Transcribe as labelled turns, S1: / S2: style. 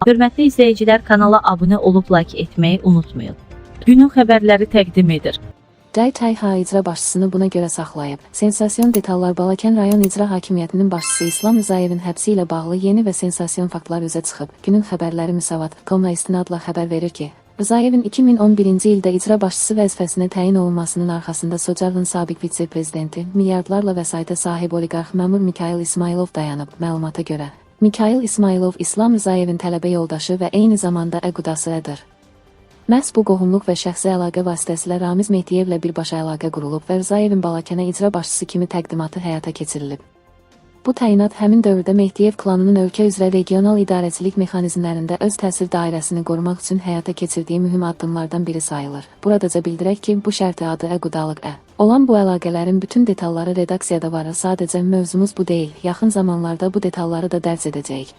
S1: Hörmətli izləyicilər, kanala abunə olub like etməyi unutmayın. Günün xəbərləri təqdim edir.
S2: DTH icra başçısını buna görə saxlayıb. Sensasiyon detallar. Balakən rayon icra hakimiyyətinin başçısı İslam Rızayevin həbsi ilə bağlı yeni və sensasiyon faktlar üzə çıxıb. Günün xəbərləri Müsavat.com-a istinadla xəbər verir ki, Rızayevin 2011-ci ildə icra başçısı vəzifəsinə təyin olunmasının arxasında SOCAR-ın sabiq vitse-prezidenti, milyardlarla vəsaitə sahib oliqarx məmur Mikayıl İsmayılov dayanıb. Məlumata görə, Mikayıl İsmayılov İslam Rızayevin tələbə yoldaşı və eyni zamanda əqudasıdır. Məhz bu qohumluq və şəxsi əlaqə vasitəsilə Ramiz Mehdiyevlə birbaşa əlaqə qurulub və Rızayevin Balakənə icra başçısı kimi təqdimatı həyata keçirilib. Bu təyinat həmin dövrdə Mehdiyev klanının ölkə üzrə regional idarəçilik mexanizmlərində öz təsir dairəsini qorumaq üçün həyata keçirdiyi mühüm addımlardan biri sayılır. Buradaca bildirək ki, bu şərti adı əqudalıq ə. Olan bu əlaqələrin bütün detalları redaksiyada var. Sadəcə mövzumuz bu deyil. Yaxın zamanlarda bu detalları da dərc edəcəyik.